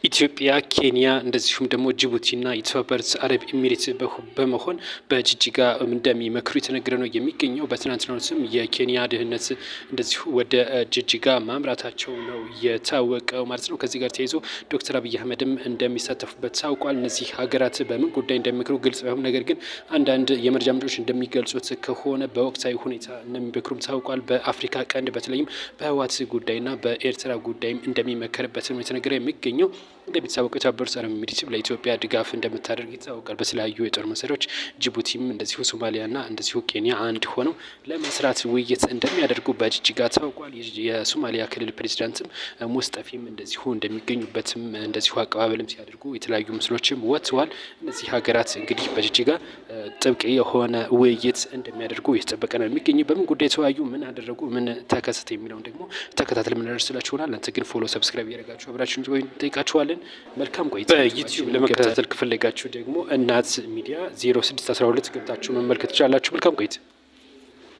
ኢትዮጵያ፣ ኬንያ እንደዚሁም ደግሞ ጅቡቲና የተባበሩት አረብ ኤሚሬት በመሆን በጅጅጋ እንደሚመክሩ የተነገረ ነው የሚገኘው። በትናንትናው ዕለትም የኬንያ ደህንነት እንደዚሁ ወደ ጅጅጋ ማምራታቸው ነው የታወቀው ማለት ነው። ከዚህ ጋር ተያይዞ ዶክተር አብይ አህመድም እንደሚሳተፉበት ታውቋል። እነዚህ ሀገራት በምን ጉዳይ እንደሚመክሩ ግልጽ ባይሆንም ነገር ግን አንዳንድ የመረጃ ምንጮች እንደሚገልጹት ከሆነ በወቅታዊ ሁኔታ እንደሚመክሩም ታውቋል። በአፍሪካ ቀንድ በተለይም በህወሓት ጉዳይና በኤርትራ ጉዳይም እንደሚመከርበት ነው የተነገረ የሚገኘው። እንደሚታወቀው የተባበሩት አረብ ኤሚሬትስ ለኢትዮጵያ ድጋፍ እንደምታደርግ ይታወቃል። በተለያዩ የጦር መሳሪያዎች ጅቡቲም እንደዚሁ ሶማሊያና እንደዚሁ ኬንያ አንድ ሆነው ለመስራት ውይይት እንደሚያደርጉ በጅጅጋ ታውቋል። የሶማሊያ ክልል ፕሬዚዳንትም ሙስጠፊም እንደዚሁ እንደሚገኙበትም እንደዚሁ አቀባበልም ሲያደርጉ የተለያዩ ምስሎችም ወጥተዋል። እነዚህ ሀገራት እንግዲህ በጅጅጋ ጥብቅ የሆነ ውይይት እንደሚያደርጉ እየተጠበቀ ነው የሚገኘው። በምን ጉዳይ ተወያዩ፣ ምን አደረጉ፣ ምን ተከሰተ የሚለውን ደግሞ ተከታትለን የምናደርስላችሁ ይሆናል። እናንተ ግን follow፣ subscribe እያደረጋችሁ አብራችሁን ቆዩ እንጠይቃችኋለን። መልካም ቆይታ። በዩቲዩብ ለመከታተል ከፈለጋችሁ ደግሞ እናት ሚዲያ 0612 ገብታችሁ መመልከት ትችላላችሁ። መልካም ቆይታ።